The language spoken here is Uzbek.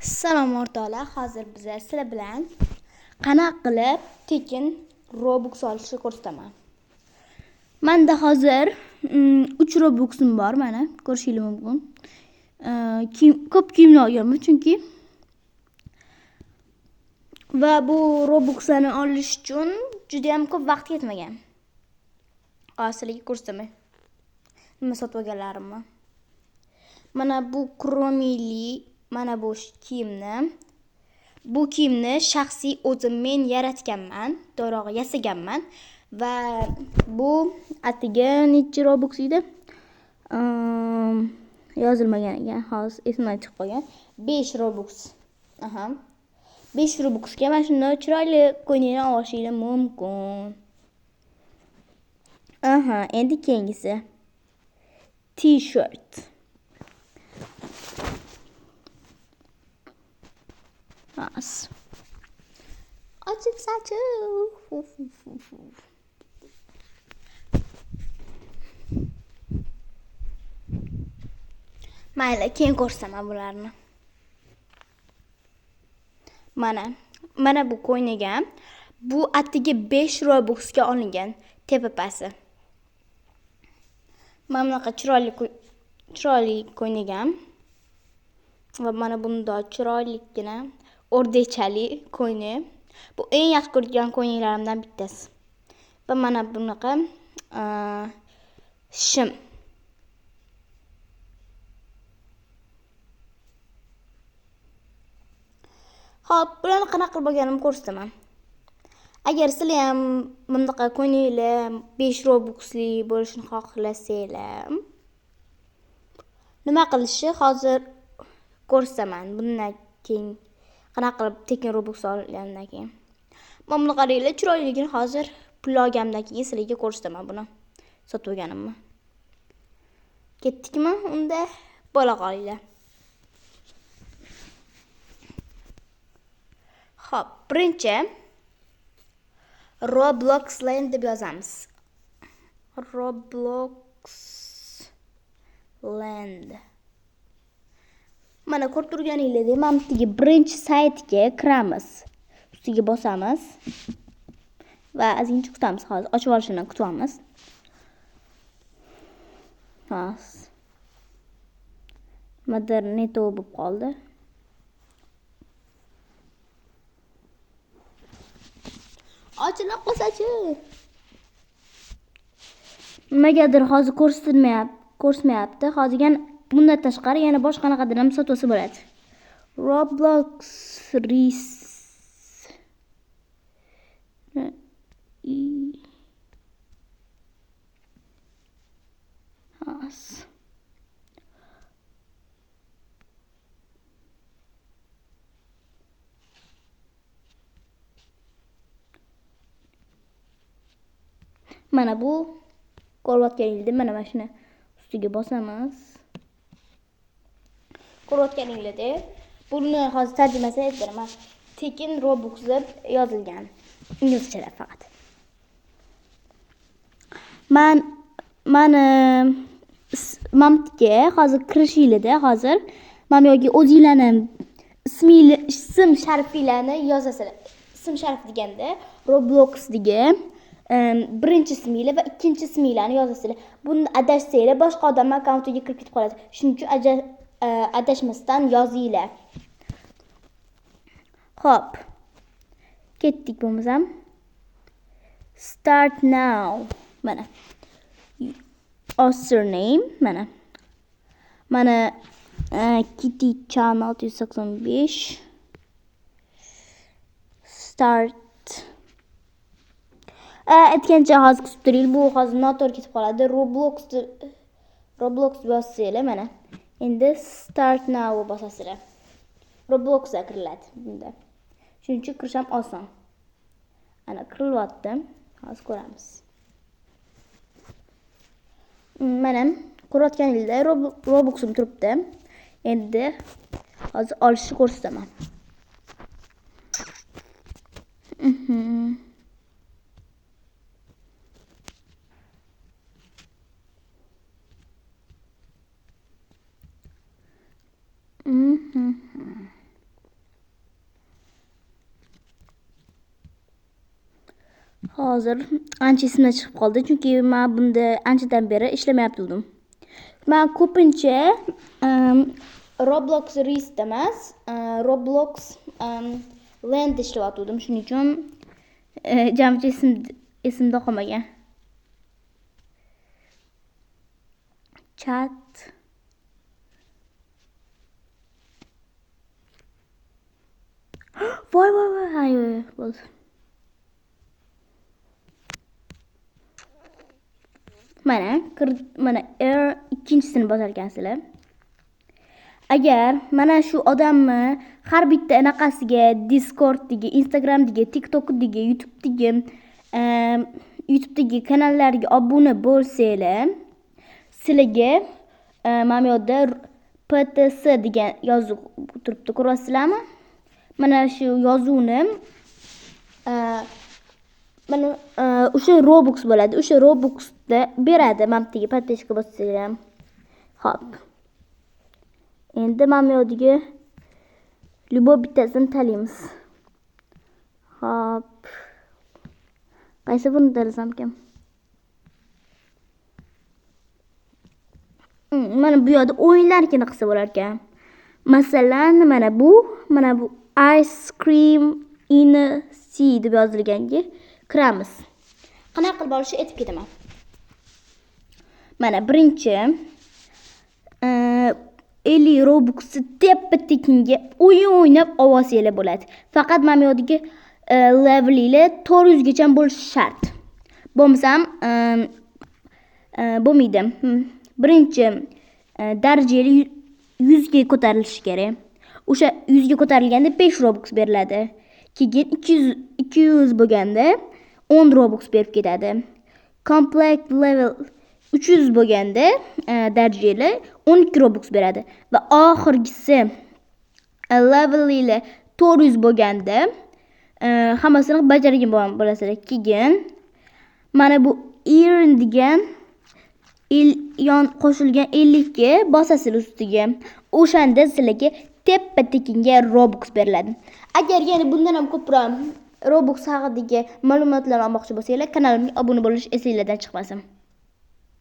Salom o'rtoqlar, hozir biz sizlar bilan qanaqa qilib tekin Robux olishni ko'rsataman. Menda hozir 3 Robux'im bor, mana ko'rishingiz mumkin. Ko'p kiyimlar olganman chunki va bu Robuxlarni olish uchun juda ham ko'p vaqt ketmagan. Hozir sizlarga ko'rsataman nima sotib olganlarimni. Mana bu kromili, mana bu kiyimni. Bu kiyimni shaxsiy o'zim men yaratganman, to'g'rog'i yasaganman va bu atiga necha Robux edi? Yozilmagan ekan, hozir esimdan chiqib qolgan. 5 Robux. Aha. 5 Robuxga mana shunday chiroyli ko'ylakni olishingiz mumkin. Aha, endi keyingisi. T-shirt. As. Açık saçı. Mayli, keyin ko'rsataman bularni. Mana bu ko'ynagan. Bu atiga 5 Robuxga olingan tepapasi. Mana bunaqa chiroyli ko'ynagan. Va mana bunday chiroylikkina o'rdakchali ko'ynak. Bu eng yaxshi ko'rgan ko'ynaklarimdan bittasi. Va mana bunaqa shim. Xo'p, bularni qanaqa qilib olganimni ko'rsataman. Agar sizlar ham bunaqa ko'ylaklar 5 Robuxli bo'lishini xohlasanglar, nima qilishni hozir ko'rsataman. Bundan keyin qanaqa qilib tekin Robux olgandan keyin. Mana buni qaranglar, chiroyligini hozir pul olganimdan keyin sizlarga ko'rsataman buni sotib olganimni. Ketdikmi? Unda bo'la qolinglar. Xo'p, birinchi Roblox Land deb yozamiz. Roblox Land. Mana ko'rib turganingizdek, mana bu yerga birinchi saytga kiramiz. Ustiga bosamiz va ozgincha kutamiz. Hozir ochib olishini kutamiz. Hozir nimadir neto bo'lib qoldi. Ochilib qolsa-chi. Nimagadir hozir ko'rsatmayapti. Hozir yana bundan tashqari yana boshqa qanaqadir ham sotuvsi bo'ladi. Roblox Ris. Has. Mana bu ko'rayotganingizdek, mana shuni ustiga bosamiz. Ko'rayotganingizdek, buni hozir tarjimasini aytib beraman. Tekin Robux deb yozilgan. Inglizchada faqat. Mana hozir kirishingizda hozir mana bu yerga o'zinglarni ism sharifinglarni yozasizlar. Ism sharif deganda Robloxdagi birinchi isminglar va ikkinchi isminglarni yozasizlar. Buni adashsanglar boshqa odam akkauntiga kirib ketib qoladi. Shuning uchun adashmasdan yozinglar. Xo'p. Ketdik bo'lmasam. Start now. Mana. Username mana. Mana Kitty Chan 685. Start. Aytgancha hozir kutib turing. Bu hozir noto'g'ri ketib qoladi. Roblox bossanglar mana. Endi start now bosasizlar. Robloxga kiriladi bunda. Shuning uchun kirish ham oson. Ana kirilyapti. Hozir ko'ramiz. Mana ko'rayotganingizda Robux'im turibdi. Endi hozir olishni ko'rsataman. Hozir ancha esimdan chiqib qoldi, chunki men bunda anchadan beri ishlamayaptim. Men ko'pincha Roblox Risk'da emas, Roblox Land ishlayotgandim. Shuning uchun jamchi esimda qolmagan. Chat. Voy voy voy, hay bo'ldi. Mana mana R ikkinchisini bosar ekansizlar. Agar mana shu odamni har bitta anaqasiga, Discorddagi, Instagramdagi, TikTokdagi, YouTube'dagi kanallarga obuna bo'lsanglar, sizlarga mana bu yerda PTS degan yozuv turibdi, ko'ryapsizlarmi? Mana shu yozuvni mana o'sha Robux bo'ladi. O'sha Robuxda beradi mana bu yerga podписка bossanglar ham. Xo'p. Endi mana bu yerdagi любой bittasini tanlaymiz. Xo'p. Qaysi birini tanlasam ekan? Mana bu yerda o'yinlarnikini qilsa bo'lar ekan. Masalan, mana bu Ice Cream in Sea deb yozilganga kiramiz. Qanaqa qilib olishni aytib ketaman. Mana birinchi 50 Robuxni tepa-tekinga o'yin o'ynab olsanglar bo'ladi. Faqat mana bu yerdagi levelinglar 400 gacha bo'lishi shart. Bo'lmasam bo'lmaydi. Birinchi darajali 100 ga ko'tarilishi kerak. O'sha 100 ga ko'tarilganda 5 Robux beriladi. Keyin 200 bo'lganda 10 Robux berib ketadi. Complete level 300 bo'lganda darajali 12 Robux beradi va oxirgisi level ile 400 bo'lganda hammasini bajargan bo'lasizlar. Keyin mana bu earn degan yon qo'shilgan 50 ga bosasizlar ustiga. O'shanda sizlarga tepa-tekinga Robux beriladi. Agar yana bundan ham ko'proq Robux haqidagi ma'lumotlar olmoqchi bo'lsanglar, kanalimga obuna bo'lish esingizdan chiqmasin.